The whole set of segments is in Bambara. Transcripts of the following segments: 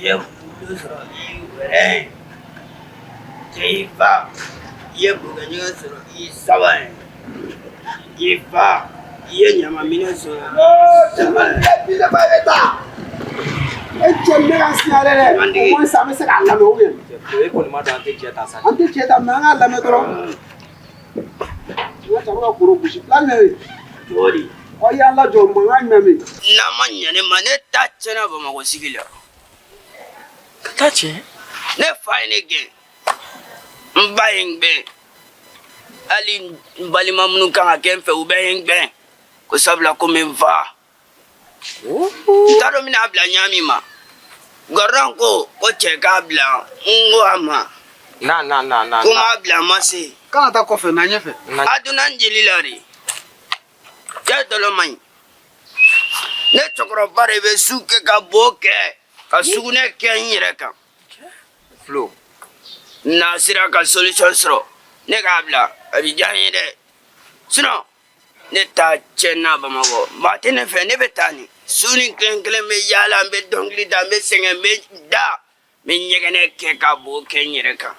I ye fu sɔrɔ i wɛrɛ. Cɛ i fa, i ye bokɛɲɛgɛn sɔrɔ i saba ye. I fa, i ye ɲamaminɛ sɔrɔ i saba ye. Ne ba bɛ taa. E cɛ, ne ka siɲɛ dɛ. Au moins an bɛ se k'a lamɛn ou bien? E kɔni ma dɔn, an tɛ cɛ ta sa. An tɛ cɛ ta, mais an k'a lamɛn dɔrɔn. N ka cɛ bɛ ka koro gosi fila jumɛn bɛ yen? Cogo di? Ɔ, i y'an lajɔ, mankan jumɛn bɛ yen? N'a ma ɲɛ ne ma, ne ta tiɲɛna Bamakɔ sigi la. Ka taa tiɲɛ. Ne fa ye ne gɛn, n ba ye n gɛn, hali n balima minnu kan ka kɛ n fɛ, u bɛɛ ye n gɛn ko sabula ko n bɛ n fa. N t'a dɔn n bɛna bila ɲa min ma. Gɔrɔn ko ko cɛ k'a bila, n ko a ma Na na na na. ko n k'a bila, n ma se. Kana taa kɔfɛ, na ɲɛfɛ. Na. A donna n jeli la de. Cɛ dɔlɔ man ɲi. Ne cɛkɔrɔba de bɛ su kɛ ka bo kɛ ka sugunɛ kɛ n yɛrɛ kan. Flo. N'a sera ka solution sɔrɔ ne k'a bila, a bɛ diya n ye dɛ. Sinon ne ta tiɲɛna Bamakɔ, maa tɛ ne fɛ. Ne bɛ taa nin su ni kelen kelen, bɛ yaala, n bɛ dɔnkili da, n bɛ sɛgɛn, n bɛ da, n bɛ ɲɛgɛnɛ kɛ ka bo kɛ n yɛrɛ kan.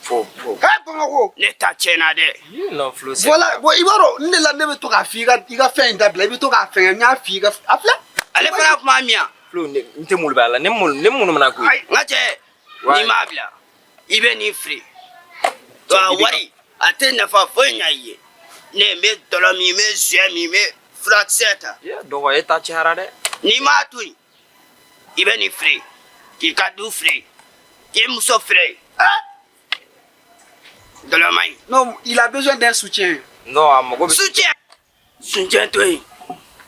Fo fo. Ɛ, Bamakɔ. Ne ta tiɲɛna dɛ. Non, Flo, c'est Voilà, bon, i b'a dɔn, n de la ne bɛ to k'a f'i i ka fɛn in dabila, i bɛ to k'a fɛngɛ, n y'a f'i ka a filɛ. Ale fana kuma min yan. Flo, ne n tɛ mulu b'a la, ne mulu ne munu mana koyi. N ka cɛ, n'i m'a bila, i bɛ nin feere a wari, a tɛ nafa foyi ɲa i ye. Ne n bɛ dɔlɔ min, n bɛ zuɛ min, n bɛ furakisɛ ta. Ye dɔgɔ, e ta cayara dɛ. N'i m'a to yen, i bɛ nin feere k'i ka du feere, k'i muso feere. Dɔlɔ man ɲi. Non, il a besoin d'un soutien. Non, a mago bɛ. Soutien, soutien to yen.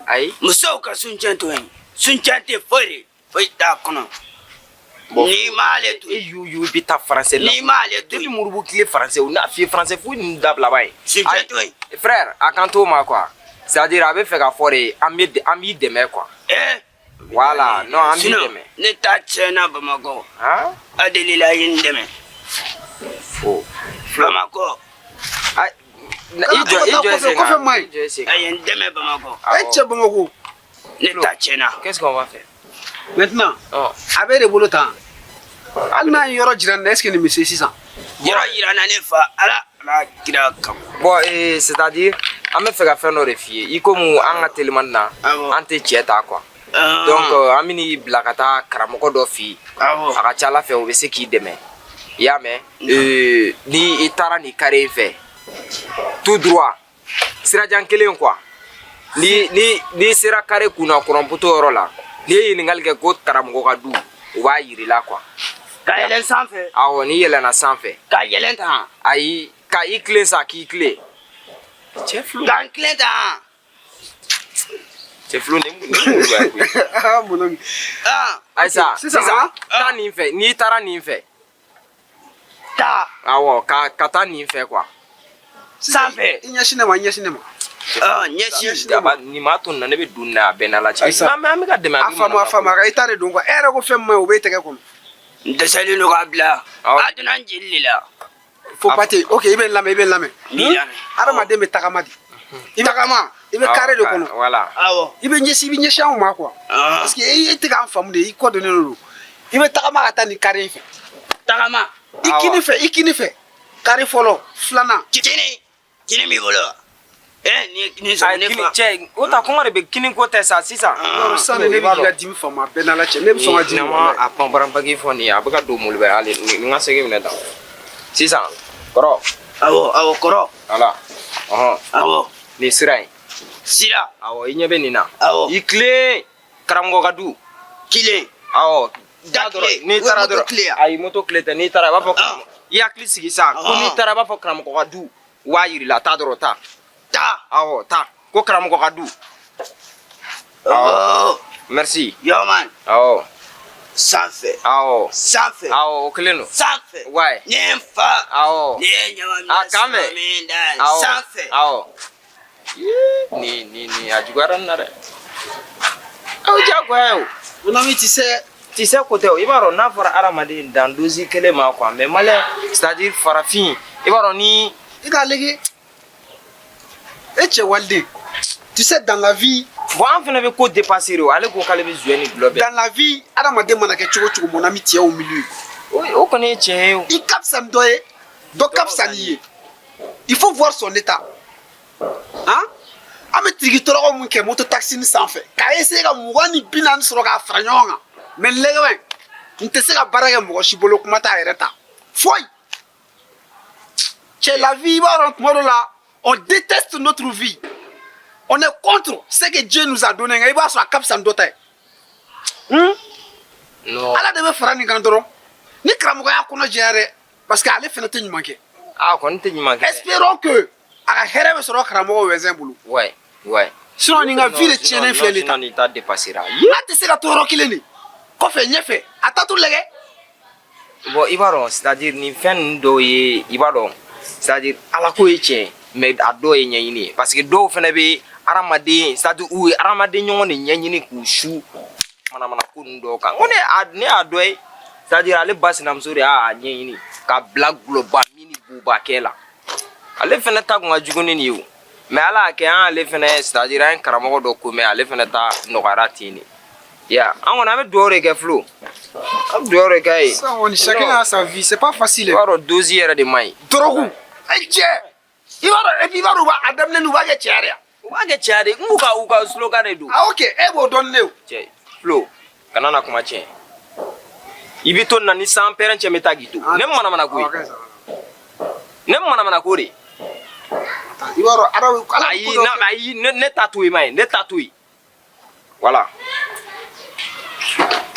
Ayi. Musow ka soutien to yen. Soutien tɛ foyi de, foyi t'a kɔnɔ n'i m'ale to E yen. yu yu bɛ taa français la. N'i m'ale to Depuis yen. Moribo tile, français, u n'a f'i ye français foyi ninnu dabila ba ye. Soutien to yen. Frère, a kan t'o ma quoi. C'est à dire a bɛ fɛ ka fɔ de, an b'i dɛmɛ quoi. Eh. Voilà, non, an b'i Sinon dɛmɛ. ne ta tiɲɛna Bamakɔ. Han? A delila ye n dɛmɛ. Fo. Bamakɔ. Ay, i jɔ, i jɔ i sen kan. Kɔfɛ man ɲi. I jɔ i sen kan. A ye n dɛmɛ Bamakɔ. E cɛ, Bamakɔ. Ne ta tiɲɛna. Qu'est-ce qu'on va faire? Maintenant, Ɔ. a b'e de bolo tan. Hali n'a ye yɔrɔ jira nin na, est ce que nin bɛ se sisan? Yɔrɔ yira na, ne fa, Ala ala kira kama. Bon, c'est-à-dire an bɛ fɛ ka fɛn dɔ de f'i ye. I komi an ka telimani na, Awɔ. an tɛ cɛ ta quoi. Donc an bɛn'i bila ka taa karamɔgɔ dɔ fɛ yen. Awɔ. A ka ca Ala fɛ, o bɛ se k'i dɛmɛ. I y'a mɛn? Ni i taara nin carré in fɛ, tout droit, sirajan kelen quoi. Ni n'i sera carré kunna, kuranpoto yɔrɔ la, n'i ye ɲininkali kɛ ko karamɔgɔ ka du, u b'a yir'i la quoi. Ka yɛlɛn sanfɛ? Awɔ, n'i yɛlɛnna sanfɛ. Ka yɛlɛn tan? Ayi, ka i tilen sa, k'i tilen. Cɛ Flo. Ka n tilen tan? Cɛ Flo, nin mun b'a koyi. Ah, mon ami. Ah. Ayisa, sisan, sisan, taa nin fɛ, n'i taara nin fɛ. Taa. Awɔ, ka taa nin fɛ quoi. Sanfɛ. I ɲɛsin ne ma, i ɲɛsin ne ma. Ah, ɲɛsin. Daba, nin m'a to nin na, ne bɛ don nin na, a bɛɛ n'Ala cɛ. Ayisa. Mais an bɛ ka dɛmɛ. A faamu, a faamu, a ka i ta de don quoi. E yɛrɛ ko fɛn min man ɲi, o b'e tɛgɛ kɔnɔ. N dɛsɛlen don k'a bila. Awɔ. A donna n jeli de la. Faut pas te, ok, i bɛ n lamɛn, i bɛ n lamɛn. N b'i lamɛn. Hadamaden bɛ tagama de. I bɛ tagama, i bɛ carré de kɔnɔ. Voilà. Awɔ. I bɛ ɲɛsin, i bɛ ɲɛsin anw ma quoi. Ah. Parce que e tɛ k'an faamu de, i kɔ donnen de don. I bɛ tagama ka taa nin carré in fɛ. Tagama. I Awɔ. kini fɛ, i kini fɛ. Carré fɔlɔ, filanan. Kini kini b'i bolo wa? Eh, ni sɔrɔ Ayi, ne kini fa. cɛ, o ta kɔngɔ de bɛ, kini ko tɛ sa sisan. Yɔrɔ sisan de, ne bɛ k'i ka dimi faamu, a bɛɛ n'Ala cɛ. Ne bɛ sɔn ka dimi. Ni ma a panparanpaki fɔ nin ye, a bɛ ka don moliba hali ni n ka segi minɛ tan. Sisan, kɔrɔ. Awɔ, awɔ, kɔrɔ. Voilà. Ɔhɔn. Awɔ. Nin sira in. Sira. Awɔ, i ɲɛ bɛ nin na. Awɔ. I tilen, karamɔgɔ ka du. Kilen. Awɔ. Da Taa dɔrɔn, kile. n'i taara Moto dɔrɔn. kile ya? Ayi, moto kile tɛ, n'i taara, i b'a fɔ Ah. i hakili sigi sa. Ko n'i Ah. taara, i b'a fɔ karamɔgɔ ka du. U b'a yir'i la, taa dɔrɔn, taa. Taa. Awɔ, taa. Ko karamɔgɔ ka du. Oh. Merci. Yɔman. Awɔ. Sanfɛ. Awɔ. Sanfɛ. Awɔ, o kelen don. Sanfɛ. Ouais. Ne ye n fa. Awɔ. Ne ye ɲama A kan bɛn. min da Awɔ. sanfɛ. Awɔ. Yee, ni a juguyara nin na dɛ. Aw diyagoya ye o. Mon ami, tu sais, Tu sais ko tɛ o, i b'a dɔn n'a fɔra hadamaden dan dosi kelen ma quoi, mais malien, c'est à dire farafin, i b'a dɔn ni i k'a lege. E cɛ waliden. Tu sais, dans la vie, Bon, an fana bɛ ko dépasser de o. Ale ko k'ale bɛ joint ni dɔlɔ bɛɛ. Dans la vie, adamaden mana kɛ cogo o cogo, mon ami, tu es au milieu. O kɔni ye tiɲɛ ye o. I ka fisa ni dɔ ye, dɔ ka fisa n'i ye. Il faut voir son état. Han, an bɛ tiriki tɔrɔkɔ mun kɛ moto taxi ni sanfɛ k'a essayer ka 20 ni 40 sɔrɔ k'a fara ɲɔgɔn kan, mais lɛgɛbɛ n tɛ se ka baara kɛ mɔgɔ si bolo, kuma t'a yɛrɛ ta foyi. Cɛ, la vie, i b'a dɔn, tuma dɔ la, on déteste notre vie, on est contre ce que Dieu nous a donné, nka i b'a sɔrɔ a ka fisa ni dɔ ta ye. Non. Ala de bɛ fara nin kan dɔrɔn ni karamɔgɔ y'a kɔnɔ jɛya dɛ, parce que ale fana tɛ ɲuman kɛ. A kɔni tɛ ɲuman kɛ. Espérons que a ka hɛrɛ bɛ sɔrɔ karamɔgɔ wɛzɛn bolo. Ouais. Sinon nin ka vie de tiɲɛnen filɛ nin Sinon ta. nin ta dépassera. N'a tɛ se ka to yɔrɔ kelen de kɔfɛ, ɲɛfɛ, a ta to lajɛ. Bon, i b'a dɔn, c'est à dire nin fɛn ninnu dɔw ye, i b'a dɔn, c'est à dire ala ko ye tiɲɛ, mais a dɔw ye ɲɛɲini ye, parce que dɔw fana bɛ hadamaden, c'est à dire u ye hadamaden ɲɔgɔn de ɲɛɲini k'u su manamana ko ninnu dɔw kan. N ko ne y'a dɔ ye, c'est à dire ale ba sinamuso de y'a ɲɛɲini ka bila gulɔba min ni boba kɛ la. Ale fana ta kun ka jugu ni nin ye o, mais ala y'a kɛ an ale fana, c'est à dire an ye karamɔgɔ dɔ ko, mais ale fana ta nɔgɔyara ten de. Ya, an kɔni, an bɛ dugawu de kɛ Flo, an bɛ dugawu de kɛ ye. Ça, on, chacun a sa vie, c'est pas facile. I b'a dɔn, dose yɛrɛ de man ɲi. Dɔrɔgu, ay cɛ, i b'a dɔn, et puis i b'a dɔn, u b'a a daminɛ ni u b'a kɛ cɛya de ya. U b'a kɛ cɛya de, n k'u ka u ka slogan de don. Ah ok, e b'o dɔn ne o. Cɛ Flo, kana na kuma tiɲɛ. I bɛ to nin na ni san pɛrɛn cɛ, n bɛ taa k'i to. Ne manamana ko ye, ne manamana ko de. I b'a dɔn, ala ala. Ayi, na ayi, ne ta to yen ma ye, ne ta to yen. Voilà.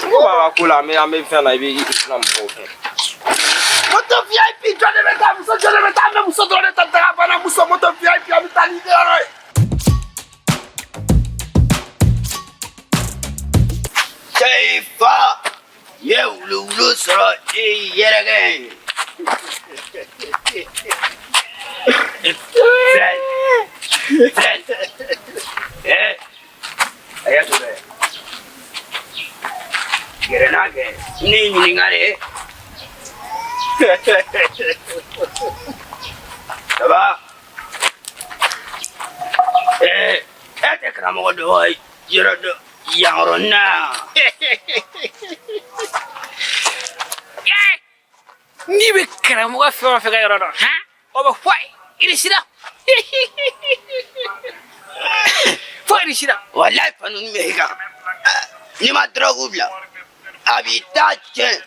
Ko b'a ko la, an bɛ fɛn na, i bɛ i tɛna mɔgɔw fɛ. Moto VIP jɔn de bɛ taa? Muso jɔn de bɛ taa? An bɛ muso dɔrɔn de ta daga banna. Muso, moto VIP, an bɛ taa ni yɔrɔ ye. Cɛ, i fa n ye wuluwulu sɔrɔ i yɛrɛkɛ. Fred, Fred, a y'a to dɛ. Gɛrɛ n'a kɛ ne y'i ɲininka de. Ça va? E tɛ karamɔgɔ dɔ yɔrɔ dɔ yan yɔrɔ na? N'i bɛ karamɔgɔ fɛn o fɛn ka yɔrɔ dɔn, han, o bɛ fɔ irisira, fo irisira. Walayi, panuni bɛ i kan. N'i ma dɔrɔgu bila, a b'i ta tiɲɛ,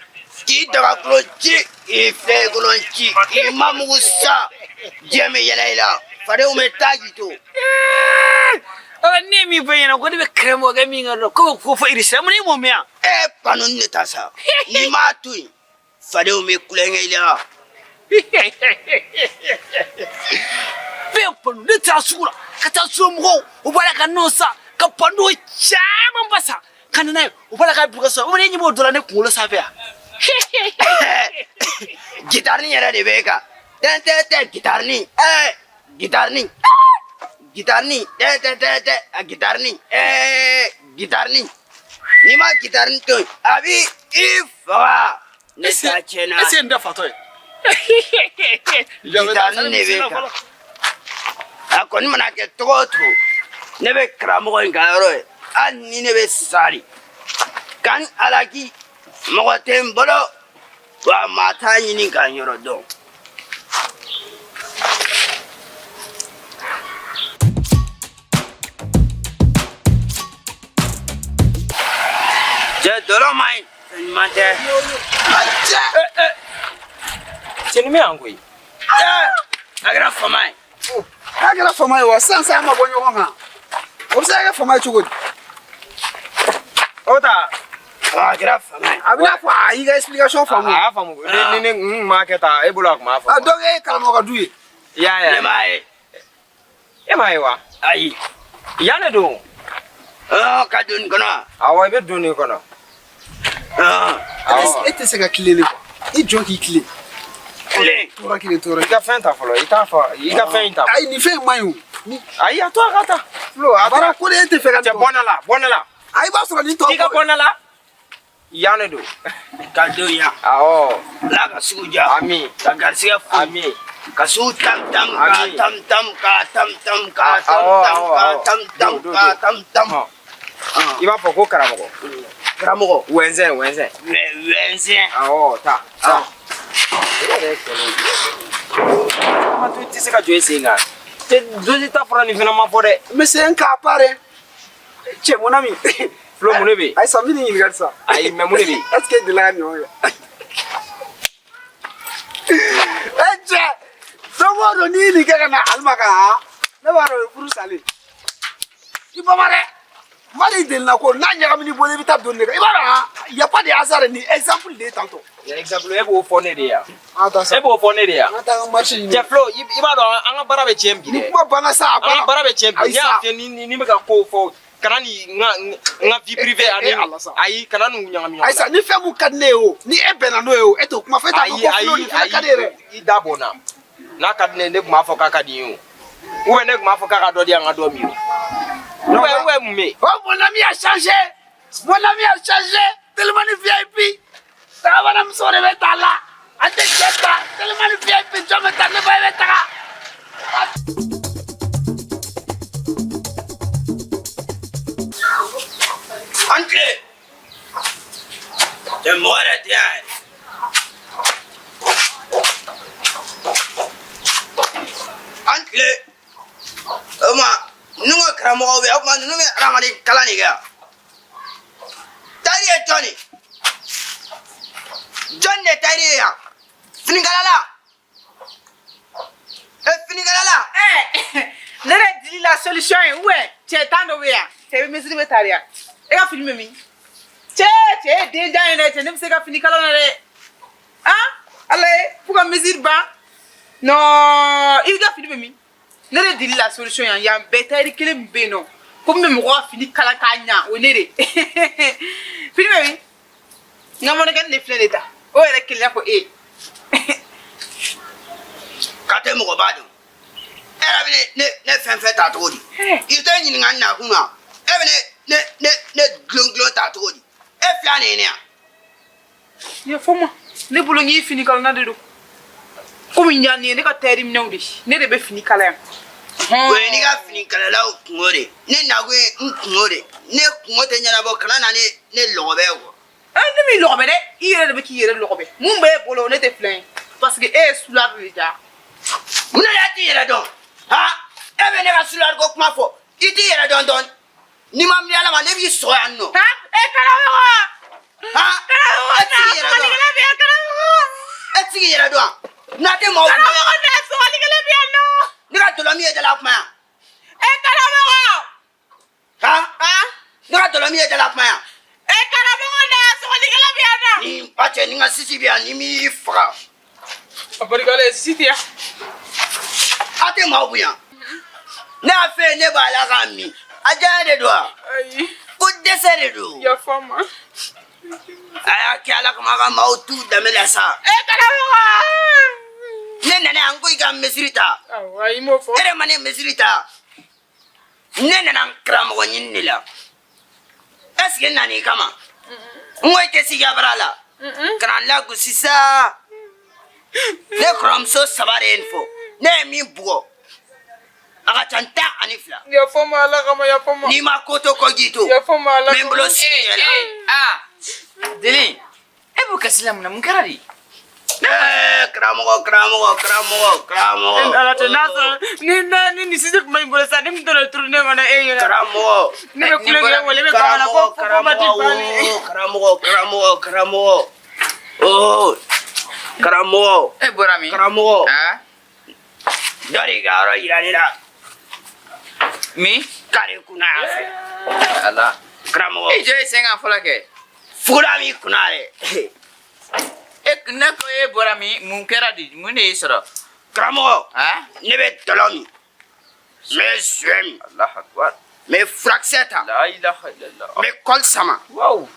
k'i dagakolon ci, k'i filɛkolon ci, k'i mamugu sa, diɲɛ bɛ yɛlɛ i la, fadenw bɛ taa k'i to. Ɔ, ne ye min fɔ e ɲɛna ko ne bɛ karamɔgɔkɛ min ka yɔrɔ dɔn, ko bɛ ko fɔ irisira, mun e m'o mɛn yan? E, panuni de ta sa, n'i m'a to yen, fadenw bɛ kulonkɛ i la. Bɛɛ panu, ne taara sugu la ka taa so, mɔgɔw u b'a la ka nɔ san, ka panu caman ba san ka na n'a ye, u b'a la ka bugu san o, ne ɲɛ b'o dɔ la ne kunkolo sanfɛ yan. Gitarini yɛrɛ de b'e kan, tɛ tɛ tɛ, gitarini, gitarini, gitarini, tɛ tɛ tɛ tɛ, a gitarini, gitarini. N'i ma gitarini to yen, a b'i i faga. Ne ta tiɲɛna. Est-ce que nin tɛ fatɔ ye? Gitarini de b'e kan. A kɔni mana kɛ cogo o cogo, ne bɛ karamɔgɔ in ka yɔrɔ ye, hali ni ne bɛ sa de ka n alaki, mɔgɔ tɛ n bolo wa maa t'a ɲini ka n yɔrɔ dɔn. Cɛ, dɔlɔ man ɲi, fɛn ɲuman tɛ. Cɛ. Cɛ, nin bɛ yan koyi. A kɛra fama ye. A kɛra fama ye wa? Sisan sisan, an ma bɔ ɲɔgɔn kan, o bɛ se ka kɛ fama ye cogo di? O ta. A kɛra fama ye. A bɛ n'a fɔ a y'i ka explication faamu. A y'a faamu. Ni ne n m'a kɛ tan, e bolo a kun b'a Ah, faamu. donc e ye karamɔgɔ ka du ye. I y'a ye. Ne m'a ye. E m'a ye wa? Ayi. Yan de don. Ka don nin kɔnɔ. Awɔ, i bɛ don nin kɔnɔ. Awɔ. E tɛ se ka tilen de quoi, i jɔ k'i tilen. Tilen. Tora kelen, tora. I ka fɛn ta fɔlɔ, i t'a fɔ, i ka fɛn in ta. Ayi, nin fɛn in man ɲi o. Ni Ayi, a to a ka taa. Flo, a baara ko de e tɛ fɛ ka. Cɛ, bɔ ne la, bɔ ne la. Ayi, i b'a sɔrɔ nin tɔ. I ka bɔ ne la. Yan de don. Ka don yan. Awɔ. Ala ka sugu diya. Ami. Ka garisigɛ fo. Ami. Ka su tam tam ka Ami. tam tam ka tam tam ka tam Awɔ, tam awɔ, ka awɔ. tam tam Do, do, ka do. tam tam. Hɔn. I b'a fɔ ko karamɔgɔ. Karamɔgɔ. Wɛnzɛn wɛnzɛn. Wɛnzɛn. Awɔ taa. Taa. E yɛrɛ ye kɛlɛ ye. Kuma to i tɛ se ka jɔ i sen kan. Cɛ dosi ta fɔra nin fana ma fɔ dɛ. N bɛ se n k'a pare. Cɛ mon ami. Flo mun de bɛ yen? Ayi sa n bɛ nin ɲininkali sa. Ayi mais mun de bɛ yen? Est ce que e delila ka nin ɲɔgɔn kɛ? E cɛ don o don n'i ye nin kɛ ka na Alima kan han ne b'a dɔn o ye furu salen. I bama dɛ. Mali delila ko n'a ɲagamini bolo i bɛ taa don ne kan i b'a dɔn han y a pas de hasard nin exemple de ye tantôt. Exemple e b'o fɔ ne de ye yan. An ka taa sa. E b'o fɔ ne de ye yan. An ka taa an ka marché ɲini. Cɛ Flo i b'a dɔn an ka baara bɛ tiɲɛ bi Ni dɛ. kuma banna sa a An ka banna. baara bɛ tiɲɛ bi. Ayi N'i y'a sa. fiyɛ ni bɛ ka kow fɔ kana ni n ka vie privée eh, ani eh, Ala sa. ayi kana n'u ɲagami ɲɔgɔn Ayi sa ni fɛn mun ka di ne ye o ni e bɛnna n'o ye o e t'o kuma fɔ e t'a fɔ ayi ko Flo ayi nin fana ka di e yɛrɛ. ayi i da bɔ n na n'a ka di ne ye ne tun b'a fɔ k'a ka di n ye o ou bien ne tun b'a fɔ k'a ka dɔ di yan n ka dɔ min o ou bien mun bɛ yen. Oh, mon ami a changé. Mon ami a changé. Tellement de VIP. Tagabana muso de bɛ ta la. An tɛ cɛ ta. Tellement de VIP jɔn bɛ taa ne ba bɛ taga. An tile. Cɛ mɔgɔ yɛrɛ tɛ yan yɛrɛ. An tile. O tuma ninnu ka karamɔgɔw bɛ yan o tuma ninnu bɛ hadamaden kalan de kɛ yan. Tayiri ye jɔn ye? Jɔn de ye tayiri ye yan? Finikalala. E finikalala. Ne yɛrɛ dili la solution ye ou bien cɛ tan dɔ bɛ yan cɛ bɛ mesure bɛ ta de yan e ka fini bɛ min cɛ cɛ ye den jan ye dɛ cɛ ne bɛ se ka fini kala na dɛ han ala ye fo ka mesure ban non i ka fini bɛ min ne de dili la solution yan yan bɛɛ tayiri kelen min bɛ yen nɔ ko min bɛ mɔgɔ ka fini kala k'a ɲa o ye ne de fini bɛ min n ka mɔnɛkɛni de filɛ de ta o yɛrɛ kelen y'a fɔ e ye. Ka tɛ mɔgɔba dɔn. E yɛrɛ bɛ ne fɛn fɛn ta cogo di? I tɛ ɲininka n nakun na. E bɛ ne gulon gulon ta cogo di? E fila de ye ne yan. Yafa ma ne bolo n k'i fini kalana de don komi yan nin ye ne ka tayɛri minɛnw de ne de bɛ fini kala yan. O ye n'i ka fini kalalaw kungo de. Ne nakun ye n kungo de. Ne kungo tɛ ɲɛnabɔ kana na ne lɔgɔbɛ quoi. Ne m'i lɔgɔbɛ dɛ i yɛrɛ de bɛ k'i yɛrɛ lɔgɔbɛ mun b'e bolo ne tɛ filan ye parce que e ye sulari de ja. Mun de la e t'i yɛrɛ dɔn? Han? E bɛ ne ka sulari ko kuma fɔ i t'i yɛrɛ dɔn dɔɔni. N'i ma miiri Ala ma ne b'i sɔgɔ yan nɔ. Han e karamɔgɔ. Han? Karamɔgɔ E t'i yɛrɛ dɔn. sɔgɔlikɛla bɛ yan karamɔgɔ. E t'i yɛrɛ dɔn. N'a tɛ maaw kunna. Karamɔgɔ na sɔgɔlikɛla bɛ yan nɔ. Ne ka dɔlɔ min ye da la kuma yan. E karamɔgɔ. Han? Han? Ne ka dɔlɔ min ye da la kuma yan. E karamɔgɔ na sɔgɔlikɛla bɛ yan nɔ. Ni ba cɛ ni n ka sisi bɛ yan ni m'i faga. A barikalen sisi tɛ yan. A tɛ maaw bonya. Ne y'a fɛ yen ne b'a la k'a min. A diya de don wa? Ayi. Ko dɛsɛ de don. Yafa n ma. A y'a kɛ Ala kama a ka maaw t'u danbe la sa. E karamɔgɔ. Ne nana yan n ko i ka mesiri ta. Awɔ ayi m'o fɔ. E de ma ne mesiri ta. Ne nana n karamɔgɔ ɲini de la. Est ce que n nan'i kama? N ko i tɛ s'i ka baara la. Kana n lagosi sa. Ne kɔrɔmuso saba de ye nin fɔ. Ne ye min bugɔ. A ka ca n 12. Yafa n ma Ala kama yafa n ma. N'i ma ko to kɔ k'i to. Yafa n ma Ala N bɛ n bolo sigi i ɲɛ la. Aa deni e b'o kasi la mun na mun kɛra de. Karamɔgɔ karamɔgɔ karamɔgɔ karamɔgɔ. Ala tɛ n'a sɔrɔ ni ni sisi tun bɛ n bolo sisan ne tun t'o turu ne kɔnɔ e ɲɛna. Karamɔgɔ. Ne bɛ kulonkɛ wele ne bɛ ban la ko fo ma ti ban. Karamɔgɔ karamɔgɔ karamɔgɔ karamɔgɔ. Oo karamɔgɔ. E bɔra min. Karamɔgɔ. Aa Dɔ de ka yɔrɔ yira ne la. min. Kare kunna yan fɛ. Ala. Karamɔgɔ. E jɔ i sen kan fɔlɔ kɛ. Fuguda b'i kunna dɛ. E ne ko e bɔra min mun kɛra de mun de y'i sɔrɔ. Karamɔgɔ. Aa. Ne bɛ dɔlɔ min. N bɛ suɲɛ min. Allahu akbar. N bɛ furakisɛ ta. La ilaha illallah. N bɛ kɔli sama. Wow.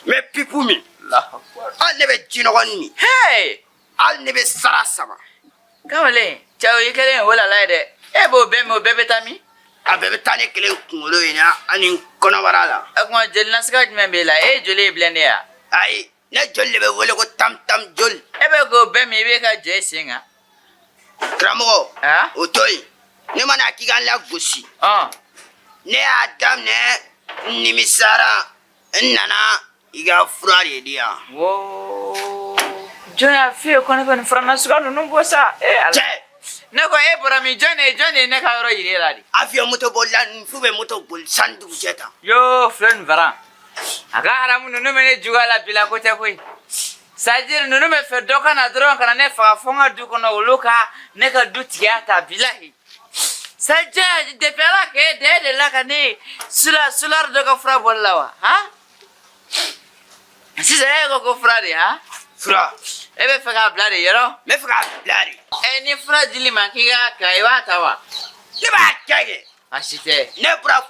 N bɛ pipu min. Allahu akbar. Hali ne bɛ jinɔgɔnin min. Hey. Hali ne bɛ sara sama. Kamalen cɛ o y'i kɛlen ye o lala ye dɛ. E b'o bɛɛ min o bɛɛ bɛ taa min. A bɛɛ bɛ taa ne kelen kunkolo in na ani n kɔnɔbara la. O tuma joli nasiga jumɛn b'e la e ye joli ye bilen de ya. Ayi ne joli de bɛ wele ko tam tam joli. E bɛ k'o bɛɛ min i b'e ka jɔ i sen kan. Karamɔgɔ. Ah? O to yen. Ne mana k'i ka n lagosi. Ne y'a daminɛ n nimisara n nana i ka fura de di yan. Wo jɔn y'a f'i ye ko ne bɛ nin fura nasuguya ninnu bɔ sa? E Ala. Cɛ. Ne ko e bɔra min? Jɔn de ye ne ka yɔrɔ yira e la de? A fiyɛ moto bolila nin fu bɛ moto boli san dugujɛ tan. Yo filɛ nin varan. A ka haramu ninnu bɛ ne juguya la bi la ko tɛ koyi. C'est-à-dire ninnu bɛ fɛ dɔ ka na dɔrɔn ka na ne faga fo n ka du kɔnɔ olu ka ne ka du tigiya ta bilahi. C'est-à-dire depuis Ala k'e da e delila ka ne sula sulari dɔ ka fura bɔli la wa? Han? Sisan e ko ko fura de han? Fura. E bɛ fɛ k'a bila de yɔrɔ? N bɛ fɛ k'a bila de. Ɛ ni fura dili ma k'i k'a kɛ i b'a ta wa? Ne b'a kɛ kɛ. Baasi tɛ. Ne bɔra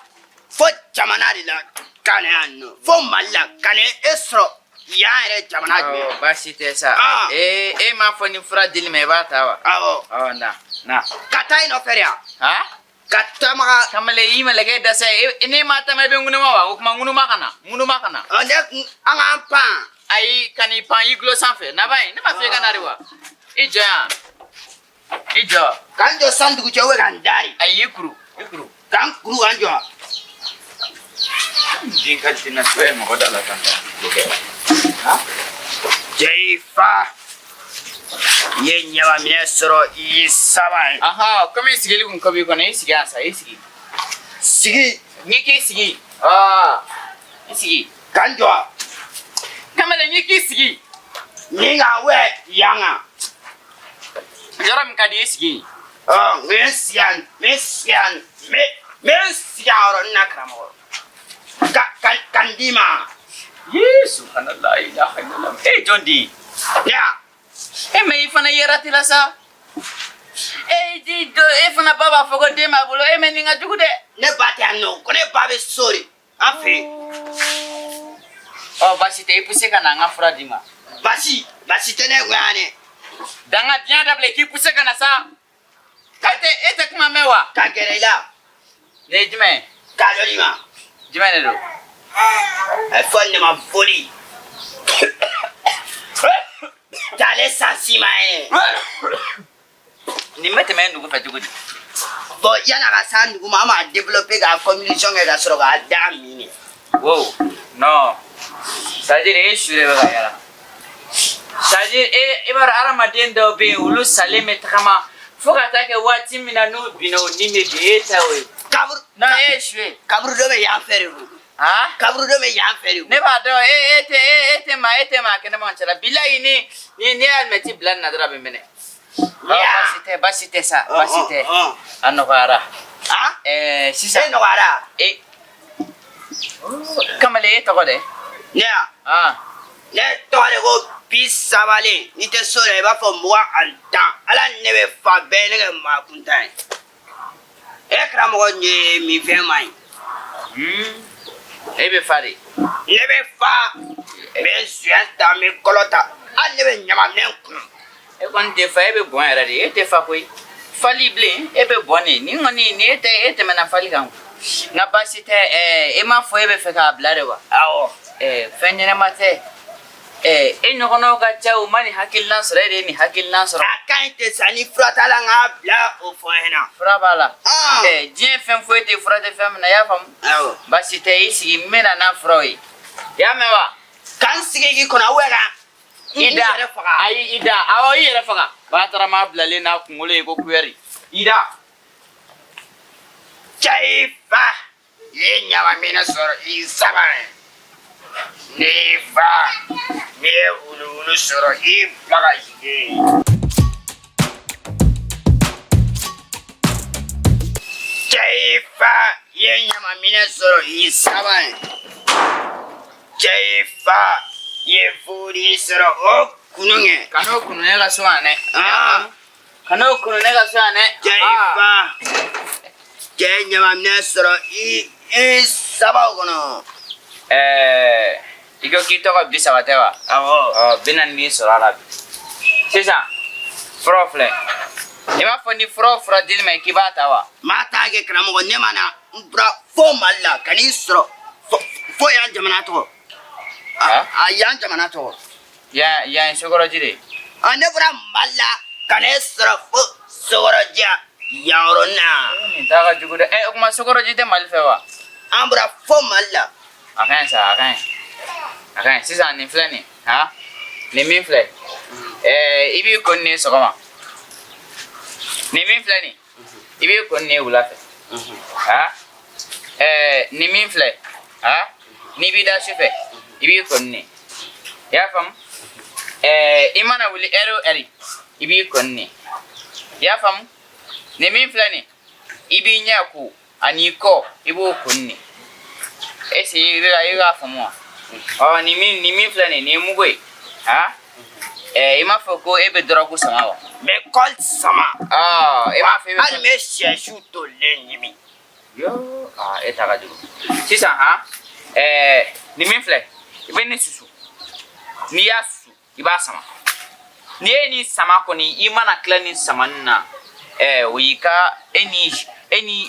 fo jamana de la ka na yan nɔ fo Mali la ka na e sɔrɔ yan yɛrɛ jamana jumɛn? Awɔ baasi tɛ sa. Ah. Ee e m'a fɔ ni fura dili ma i b'a ta wa? Awɔ. Ɔ na na. Ka taa i nɔfɛ de yan. Han? Ka taamaga. Kamalen i mɛlɛkɛ dɛsɛ e ne ma tama i bɛ ŋunuma wa? O kuma ŋunuma ka na ŋunuma ka na. Ɔ ne kun an k'an pan. Ayi ka n'i pan i gulo sanfɛ na ba ye ne ma f'i ka na de wa? I jɔ yan. I jɔ. K'an jɔ san dugu cɛ ou bien k'an da de. Ayi i kuru i kuru. K'an kuru k'an jɔ. Den ka tɛna so ye mɔgɔ da la tan tɔ. Cɛ y'i fa. I ye ɲamaminɛ sɔrɔ i y'i saba ye. Ahan komi sigili kun ko b'i kɔnɔ i sigi yan sa i sigi. Sigi. N'i k'i sigi. Aa i sigi. K'an jɔ. Kamalen n'i k'i sigi. Nin kan ou bien yan kan. Yɔrɔ min ka di i sigi. Ɔ n bɛ sigi yan n bɛ sigi yan n bɛ n bɛ n sigi yan yɔrɔnin na karamɔgɔ. Ka n d'i ma. Yee subhanallah ilaha illallah. E jɔn di? Ne ya. E mɛ i fana yɛrɛ ti la sa. E di do e fana ba b'a fɔ ko den b'a bolo e mɛ nin ka jugu dɛ. Ne ba tɛ yan nɔ ko ne ba bɛ so de an fɛ yen. Ɔ baasi tɛ i poussé ka na an ka fura d'i ma. Basi tɛ ne kun yan dɛ. Danga diɲɛ dabila k'i poussé ka na sa. E tɛ kuma mɛn wa? Ka gɛrɛ i la. Ne ye jumɛn ye? K'a dɔ d'i ma. Jumɛn de don? A fɔ ne ma foli. T'ale san si ma ye. Nin bɛ tɛmɛ nugu fɛ cogo di? Bon yan'a ka s'a nugu ma an b'a développer k'a combinaison kɛ ka sɔrɔ k'a da min de. Wow non c'est à dire e su de bɛ ka yala. C'est à dire e i b'a dɔn hadamaden dɔw bɛ yen olu salen bɛ tagama fo ka taa kɛ waati min na n'u binna o ni bɛ bin e ta o ye. Kaburu. Non e ye su ye. Kaburu dɔ bɛ yan fɛ de o. Han? Kaburu dɔ bɛ yan fɛ de o. Ne b'a dɔn e tɛ maa kɛnɛma cɛ la bilayi ni ye alimɛti bila nin na dɔrɔn a bɛ mɛnɛ. Ya. Baasi tɛ baasi tɛ sa baasi tɛ a nɔgɔyara. Han? Ɛɛ E sisan. nɔgɔyara. E kamalen e tɔgɔ dɛ? Ne ya. Ah. Ne tɔgɔ de ko bi sabalen n'i tɛ so la i b'a fɔ 20 10 ala ni ne bɛ fa bɛɛ ne kɛ maa kuntan ye. E karamɔgɔ nin ye min fɛn ma ɲi. E bɛ fa de. Ne bɛ fa n bɛ suɲɛ ta n bɛ kɔlɔ ta hali ne bɛ ɲamaminɛn kun. E kɔni tɛ fa e bɛ bɔn yɛrɛ de e tɛ fa koyi. Fali bilen e bɛ bɔn de nin kɔni ni e tɛ e tɛmɛna fali kan. Nka baasi tɛ ɛɛ e m'a fɔ e bɛ fɛ k'a bila de wa? Awɔ. Ɛɛ fɛn ɲɛnɛma tɛ. Ɛɛ e ɲɔgɔnnaw ka ca u ma nin hakilina sɔrɔ e de ye nin hakilina sɔrɔ. A ka ɲi ten sa ni fura t'a la n k'a bila o fɔ n ɲɛna. Fura b'a la. Ah. Ɛɛ diɲɛ fɛn foyi tɛ fura tɛ fɛn min na i y'a faamu? Awɔ. Baasi tɛ i sigi n bɛ na n'a furaw ye. I y'a mɛn wa? K'an sigi k'i kɔnɔ ou bien ka I n da yɛrɛ faga. Ayi i da awɔ i yɛrɛ faga. Batarama bilalen n'a kunkolo ye ko kuyɛri. I da. Cɛ i fa i ye ɲamaminɛ sɔrɔ i saba ye. N'i y'i fa n'i ye wuluwulu sɔrɔ i bila ka jigin. Cɛ i fa i ye ɲamaminɛ sɔrɔ i saba ye. Cɛ i fa i ye furi sɔrɔ o kunu kɛ. Kan'o kunu ne ka so yan dɛ. Ah. Kan'o kunu ne ka so yan dɛ. Cɛ i fa cɛ ye ɲamaminɛ sɔrɔ i sabaw kɔnɔ. Ɛɛ i ko k'i tɔgɔ bi saba tɛ wa? Awɔ. Ɔ 40 b'i sɔrɔ a la bi. Sisan furaw filɛ. I b'a fɔ ni fura o fura dil'i ma k'i b'a ta wa? Maa t'a kɛ karamɔgɔ ne ma na n bɔra fo Mali la ka n'i sɔrɔ fo yan jamana tɔgɔ. Ah? A yan jamana tɔgɔ. Yan yan ye sokɔrɔji de ye. A ne bɔra Mali la ka n'e sɔrɔ fo Sokɔrɔja yɔrɔ na. Nin ta ka jugu dɛ. Ɛ, o kuma sokɔrɔji tɛ Mali fɛ wa? An bɔra fo Mali la. A ka ɲi sa, a ka ɲi. A ka ɲi. Sisan nin filɛ nin han, nin min filɛ, ɛɛ, i b'i ko nin ye sɔgɔma. Nin min filɛ nin, i b'i ko nin ye wula fɛ. Han, ɛɛ, nin min filɛ, han, n'i b'i da su fɛ, i b'i ko nin ye. I y'a faamu? Ɛɛ, i mana wuli ɛri o ɛri, i b'i ko nin ye. I y'a faamu? Nin min filɛ nin, i b'i ɲɛ ko ani i kɔ, i b'o ko nin ye. Est-ce que i bɛ ka i k'a faamu wa? Ɔ, nin min filɛ nin ye, nin ye mugu ye. Han, ɛɛ, i m'a fɔ ko e bɛ dɔrɔgu sama wa? N bɛ kɔli sama. Ɔ, e m'a fɔ e bɛ Hali n bɛ sɛsiw tolilen ɲimi. Yo, aa, e ta ka jugu. Sisan han, ɛɛ, nin min filɛ, i bɛ nin susu. N'i y'a susu, i b'a sama. N'i ye nin sama kɔni, i mana tila nin samani na, ɛɛ, o y'i ka e ni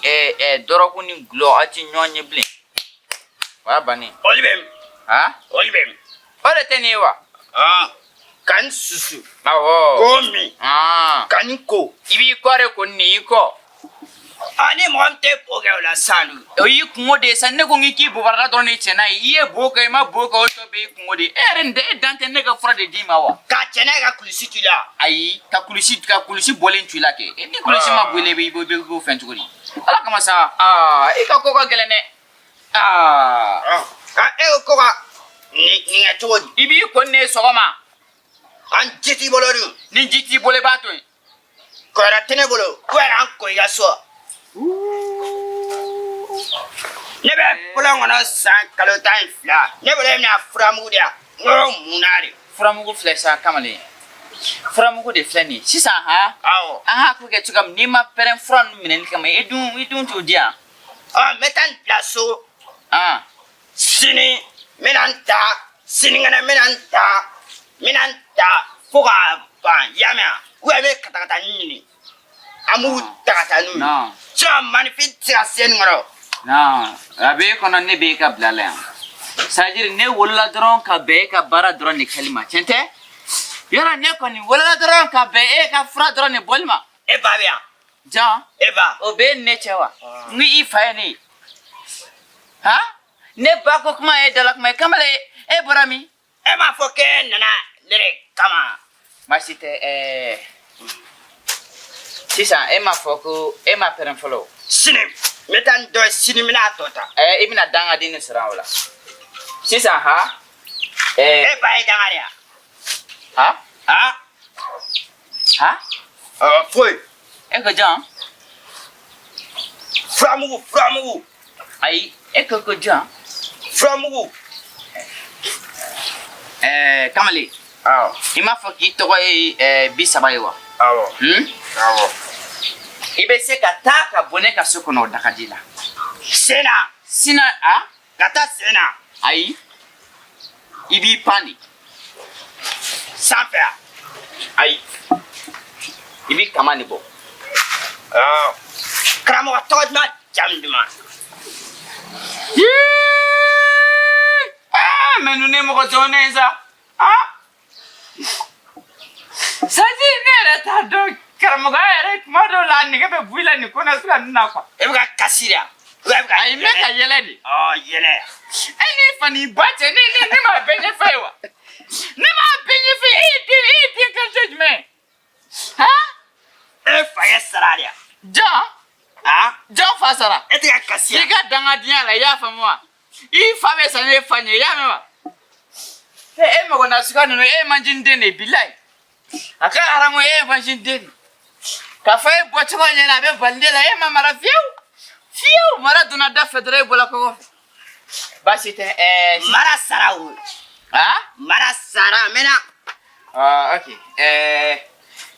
ɛɛ ɛɛ dɔrɔgu ni gulɔ, aw ti ɲɔgɔn ye bilen. O y'a bannen. Olu bɛ min? Han? Olu bɛ min? O de tɛ nin ye wa? Ka n susu. Awɔ. K'o min. Ah. Ka n ko. I b'i kɔ de ko nin i kɔ. A ni mɔgɔ min tɛ bo kɛ o la sisan dun? O y'i kungo de ye sa. Ne ko k'i k'i bobarada dɔrɔn de cɛ n'a ye. I ye bo kɛ, i ma bo kɛ, o tɔ bɛɛ y'i kungo de ye. E yɛrɛ nin tɛ e dan tɛ ne ka fura de d'i ma wa? Ka cɛ n'a ye ka kulusi t'i la. Ayi, ka kulusi bɔlen tu i la kɛ. Ni kulusi ma bɔ i la, i b'o fɛn cogo di? Ala kama sa, aa, i ka ko ka gɛlɛn dɛ. Aa. Ah, e ko ko ka nin kɛ cogo di? I b'i ko nin ye sɔgɔma. An ji t'i bolo dun? Ni ji t'i bolo, i b'a to yen. Kɔrɔ tɛ ne bolo. Ko yɛrɛ an ko i ka so. Ne bɛ bolo kɔnɔ san kalo 12. Ne bolo e bɛna furamugu di yan. N ko mun na de? Furamugu filɛ sa, kamalen. Furamugu de filɛ nin ye. Sisan han. Awɔ. An k'a ko kɛ cogoya min, n'i ma pɛrɛn fura ninnu minɛli kama, e dun t'o di yan. Ɔ, n bɛ taa nin bila so. Ah. Sini n bɛna n ta, sinikɛnɛ n bɛna n ta, n bɛna n ta fo ka ban. I y'a mɛn wa? Ou bien n bɛ katakatanin ɲini. An b'u ta ka taa n'u ye. Non. Sinon maninfin tɛ se ka se nin kɔrɔ. Non, a b'e kɔnɔ, ne b'e ka bila la yan. C'est à dire ne wolola dɔrɔn ka bɛn e ka baara dɔrɔn de kɛli ma, tiɲɛ tɛ? Yɔrɔ ne kɔni wolola dɔrɔn ka bɛn e ka fura dɔrɔn de bɔli ma. E ba bɛ yan. Jan. E ba. O b'e ni ne cɛ wa? N ko i fa ye ne ye. Han? Ne ba ko kuma ye dala kuma ye. Kamalen, e bɔra min? E m'a fɔ k'e nana ne de kama. Baasi tɛ, ɛɛ. Sisan e m'a fɔ ko e ma pɛrɛn fɔlɔ o. Sini n bɛ taa nin dɔ ye, sini n bɛna a tɔ ta. Ɛɛ, i bɛna dangaden de sɔrɔ o la. Sisan han. Ɛɛ. E ba ye danga de ye wa? Han? Han? Han? Ɔ, foyi. E ko jɔn? Furamugu, furamugu. Ayi, e ko ko jɔn? Furamugu. Ɛɛ, kamalen. Awɔ. I m'a fɔ k'i tɔgɔ ye ɛɛ 30 ye wa? Awɔ. Hmm? Awɔ. I bɛ se ka taa ka bɔ ne ka so kɔnɔ, o da ka di la. Sen na. Sina a? Ka taa sen na. Ayi. I b'i pan de. Sanfɛ wa? Ayi. I b'i kama de bɔ. Awɔ. Karamɔgɔ tɔgɔ duman, jamu duman? Yee! Ah, mais ninnu ye mɔgɔ jɔnnen ye sa. Ah! Saji, ne yɛrɛ t'a dɔn karamɔgɔya yɛrɛ, tuma dɔw la a nege bɛ bɔ i la nin ko nasuguya ninnu na quoi. E bɛ ka kasi de wa? Ou bien e bɛ ka Ayi, n bɛ ka yɛlɛ de. Ɔ, yɛlɛ. E n'i fa n'i ba cɛ, ne m'a bɛɛ ɲɛfɔ ye wa? Ne m'a bɛɛ ɲɛfɔ ye, e ye den qualité jumɛn ye? Han? E fa ye sara de wa? Jɔn? Han? Jɔn fa sara? E tɛ ka kasi I wa? ka dangadenya la, i y'a faamu wa? I fa bɛ sa ne fa ɲɛ, i y'a mɛn wa? E e mɔgɔ nasuguya ninnu, e ye manjini den de ye, bilayi. A ka haramu, e ye manjini den de ye. K'a fɔ e bɔcogo ɲɛna, a bɛ bali ne la, e ma mara fiyewu. Fiyewu, mara donna da fɛ dɔrɔn, e bɔla kɔkɔ fɛ. Baasi tɛ, ɛɛ. Mara sara o. Ah? Mara sara, n bɛna. Ah, ok. Ɛɛ,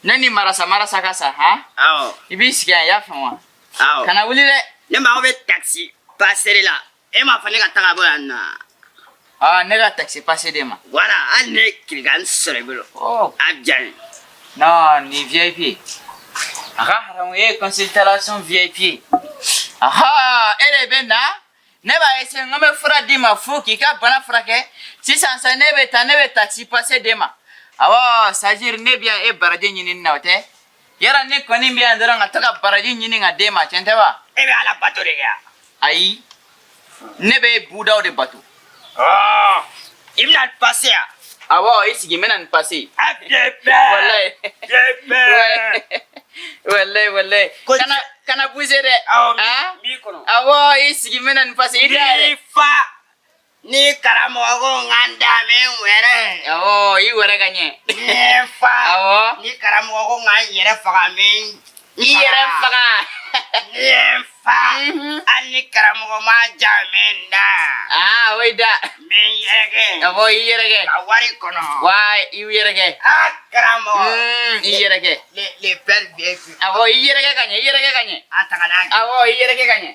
ne ni marasa marasa ka sa, han? Awɔ. I b'i sigi yan, i y'a faamu wa? Awɔ. Kana wuli dɛ. Ne mago bɛ taxi passer la. E m'a fɔ ne ka taga bɔ yan nɔ. Ah, ne ka taxi passer de ma. Voilà, hali ne kirikan sɔrɔ i bolo. Oh. A bɛ diya n ye. Non, ni VIP. A ka haramu, e ye consultation VIP. Aha, e de bɛ na. Ne b'a essayer, n ko n bɛ fura d'i ma fu k'i ka bana furakɛ. Sisan sa, ne bɛ taa, ne bɛ taxi passer d'e ma. Awɔ, c'est à dire ne bɛ yan e baraji ɲinini na, o tɛ? Yara ne kɔni bɛ yan dɔrɔn ka to ka baraji ɲini ka d'e ma, tiɲɛ tɛ wa? E bɛ Ala bato de kɛ. Ayi, ne bɛ budaw de bato. I bɛna passer yan. Awɔ, i sigi, n bɛna nin passer. A bien fait. Walayi. Bien fait. Walayi, walayi. Kana bouger dɛ. Awɔ, Ah? n b'i kɔnɔ. Awɔ, i sigi, n bɛna nin passer. I da N'i yɛrɛ. fa ni karamɔgɔ ko n ka n da, n bɛ n wɛrɛ. Awɔ, i wɛrɛ ka ɲɛ. Ni fa. Awɔ. Ni karamɔgɔ ko n ka n yɛrɛ faga, n bɛ n I yɛrɛ faga. Ni ye n fa. Hali ni karamɔgɔ ma ja, n bɛ n da. Ah, o i da. N bɛ n yɛrɛkɛ. Awɔ, i yɛrɛkɛ. Ka wari kɔnɔ. Wa, i yɛrɛkɛ. Ah, karamɔgɔ. I yɛrɛkɛ. Les belles bien faites. Awɔ, i yɛrɛkɛ ka ɲɛ, i yɛrɛkɛ ka ɲɛ. A ta ka n'a kɛ. Awɔ, i yɛrɛkɛ ka ɲɛ.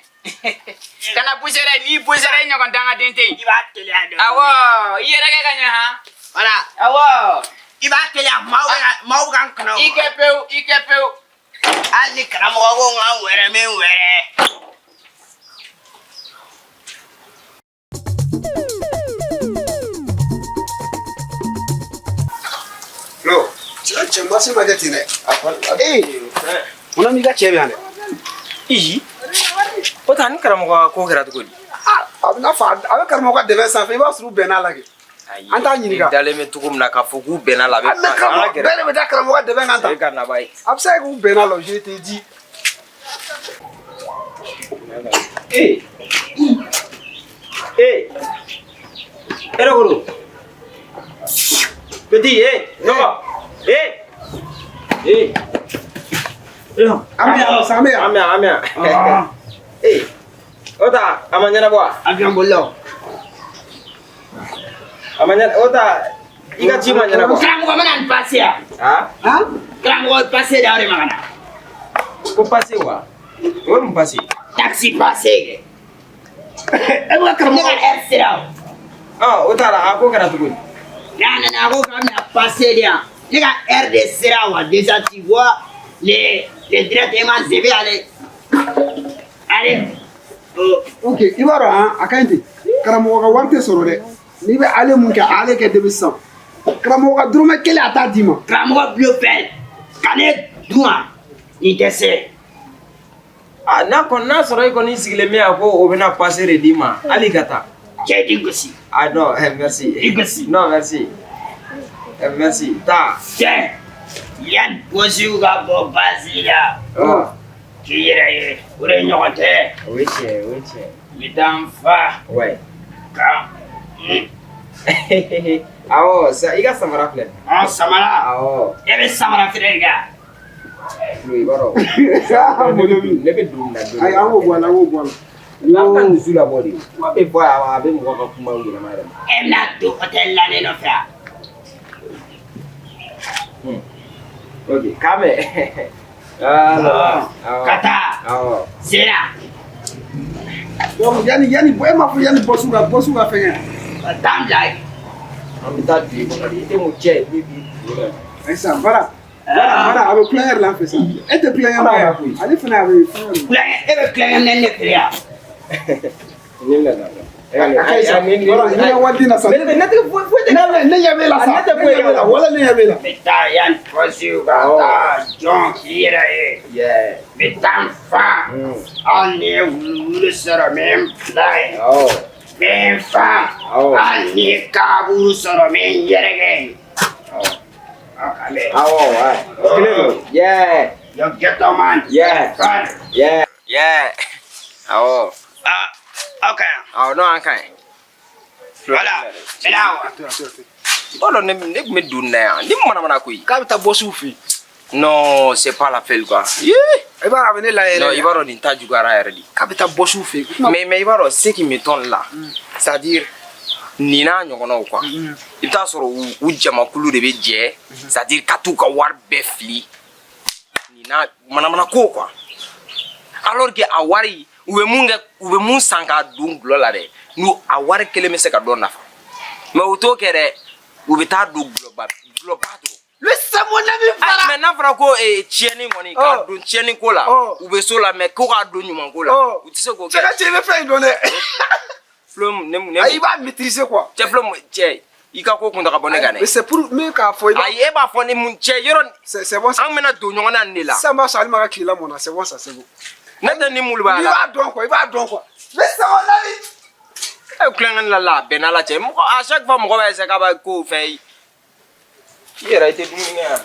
Kana bouger dɛ, n'i bouger i ɲɔgɔn dangaden tɛ yen. I b'a teliya dɔɔni. Awɔ, i yɛrɛkɛ ka ɲɛ han. Voilà. Awɔ. I b'a teliya, maaw bɛ ka n kɔnɔ. I kɛ pewu, i kɛ pewu. Hali ni karamɔgɔ ko n ka n wɛrɛ, n bɛ n wɛrɛ. Non, cɛ marché ma kɛ ten dɛ. Ee, mun na i ka cɛ bɛ yan dɛ? Ii, o ta ni karamɔgɔ ka ko kɛra cogo di? A bɛ n'a fɔ a bɛ karamɔgɔ ka dɛmɛ sanfɛ, i b'a sɔrɔ u bɛnna la kɛ. An t'a ɲininka. Ne dalen bɛ cogo min na k'a fɔ k'u bɛnna la, a bɛ An bɛ karamɔgɔ bɛɛ de bɛ taa karamɔgɔ ka dɛmɛ kan tan. E ka na ba ye. A bɛ se ka kɛ k'u bɛnna la, je te dis. Ee! Ee! E de ko don? Petit, eh, dɔgɔ. Eh! Eh! An bɛ yan, an bɛ yan. An bɛ yan, an bɛ yan. Ee! O ta, a ma ɲɛnabɔ wa? Avion bolilaw. A ma ɲɛnabɔ, o ta, i ka ci ma ɲɛnabɔ. Karamɔgɔ mana nin passer yan. Han? Karamɔgɔ passer de aw de ma ka na. Ko passer wa? O ye mun passer? Taxi passer kɛ. E bɛ ka karamɔgɔ. Ne ka heure sera o. Ɔ, o t'a la, a ko kɛra cogo di? N'a nana a ko k'a bɛna passer de yan. Ne ka heure de sera wa déjà, tu vois les directement je vais aller. Allez. Ok, i b'a dɔn han, a ka ɲi ten. Karamɔgɔ ka wari tɛ sɔrɔ dɛ. N'i bɛ ale mun kɛ, ale kɛ depuis sisan. Karamɔgɔ ka dɔrɔmɛ kelen a t'a d'i ma. Karamɔgɔ bluffeur ka ne dun wa? Nin tɛ se. Ah, n'a kɔni n'a sɔrɔ e kɔni sigilen bɛ yan ko o bɛna passer de d'i ma, hali ka taa. Cɛ, i gosi. Ah non, eh, merci. I gosi. Non, merci. Eh, merci. Taa. Cɛ, yanni polisiw ka bɔ basi la. Ɔ. K'i yɛrɛ ye, o de ɲɔgɔn tɛ. O ye tiɲɛ ye, o ye tiɲɛ ye. N bɛ taa n fa. Ouais. Ka. Awɔ, sa i ka samara filɛ. Ɔ, samara. Awɔ. E bɛ samara feere de kɛ. Flo, i b'a dɔn. Ne bɛ don nin na don. Ayi, an k'o bɔ a la, an k'o bɔ a la. N'an ka dusu labɔ de. Kuma bɛ fɔ a bɛ mɔgɔ ka kuma yɛlɛma yɛlɛma. E bɛna don hôtel la ne nɔfɛ yan. Ok, k'a mɛn. Voilà. Ka taa. Awɔ. Sera. Donc yanni e m'a fɔ yanni bɔsu ka fɛngɛ. Ka taa n bila yen. An bɛ taa dugu kɔnɔ de. I tɛ mun cɛ ye min b'i kunkolo la. Ayi sisan, bara. Bara, a bɛ kulonkɛ de la an fɛ sisan. E tɛ kulonkɛ ma ye, ale fana a bɛ fɛngɛ de. Kulonkɛ, e bɛ kulonkɛ minɛ ne feere yan. Nin bila la. A ka ɲi sa. Bara, n'i ka wari di na sa. Ne tɛ foyi foyi tɛ. Ne ɲɛ b'e la sa. Ne tɛ foyi Ne ɲɛ b'e la, wala ne ɲɛ b'e la. N bɛ taa yanni polisiw ka taa jɔn k'i yɛrɛ ye. Yeah. N bɛ taa n fa. Hali ni ye wuluwulu sɔrɔ, n bɛ n bila yen. Awɔ. N bɛ n fa. Awɔ. Hali ni ye kaburu sɔrɔ, n bɛ n yɛrɛkɛ yen. Awɔ. Aw ka mɛn. Awɔ, ouais. Kelen don. Yeah. Yo ghetto man. Yeah. Fun. Yeah. Yeah. Awɔ. Ah, aw ka yan. Awɔ, non, an ka ɲi. Voilà. Maintenant wa. I b'a dɔn ne tun bɛ don nin na yan. Ni manamana koyi. K'a bɛ taa bɔsiw fɛ yen. Non, c'est pas la peine quoi. Yeah. I b'a dɔn a bɛ ne layɛlɛ. Non, i b'a dɔn nin ta juguyara yɛrɛ de. K'a bɛ taa bɔsiw fɛ yen. Mais i b'a dɔn ce qui m'étonne là, c'est-à-dire nin n'a ɲɔgɔnnaw quoi. I bɛ taa sɔrɔ u jamakulu de bɛ jɛ, c'est-à-dire ka t'u ka wari bɛɛ fili nin n'a manamana ko quoi. Alors que a wari u bɛ mun kɛ, u bɛ mun san k'a don gulɔ la dɛ, n'u a wari kelen bɛ se ka dɔ nafa. Mais u t'o kɛ dɛ, u bɛ taa don gulɔba dɔrɔn. Lui, c'est mon ami Fara. Mais n'a fɔra ko tiɲɛni kɔni k'a don tiɲɛni ko la, u bɛ so la, mais ko k'a don ɲuman ko la, u tɛ se k'o kɛ. Cɛ ka cɛ, i bɛ fɛn in dɔn dɛ. Flo, ne Ayi, i b'a maîtriser quoi. Cɛ, Flo, cɛ. I ka ko kun ta ka bɔ ne kan Mais dɛ. c'est pour min k'a fɔ i b'a. Ayi, e b'a fɔ ni mun cɛ yɔrɔ. C'est bon ça. An bɛna don ɲɔgɔn na nin de la. Sisan b'a sɔrɔ Alima ka tilela mɔna, c'est bon ça, c'est bon. Ne tɛ ni mulu b'a I la. b'a dɔn quoi, i b'a dɔn quoi. Mais c'est bon, Lali. E kulonkɛ la la, a bɛɛ n'Ala cɛ, mɔgɔ, à chaque fois mɔgɔ b'a essayer k'a b'a ko fɛn i yɛrɛ, i tɛ dumuni kɛ yan.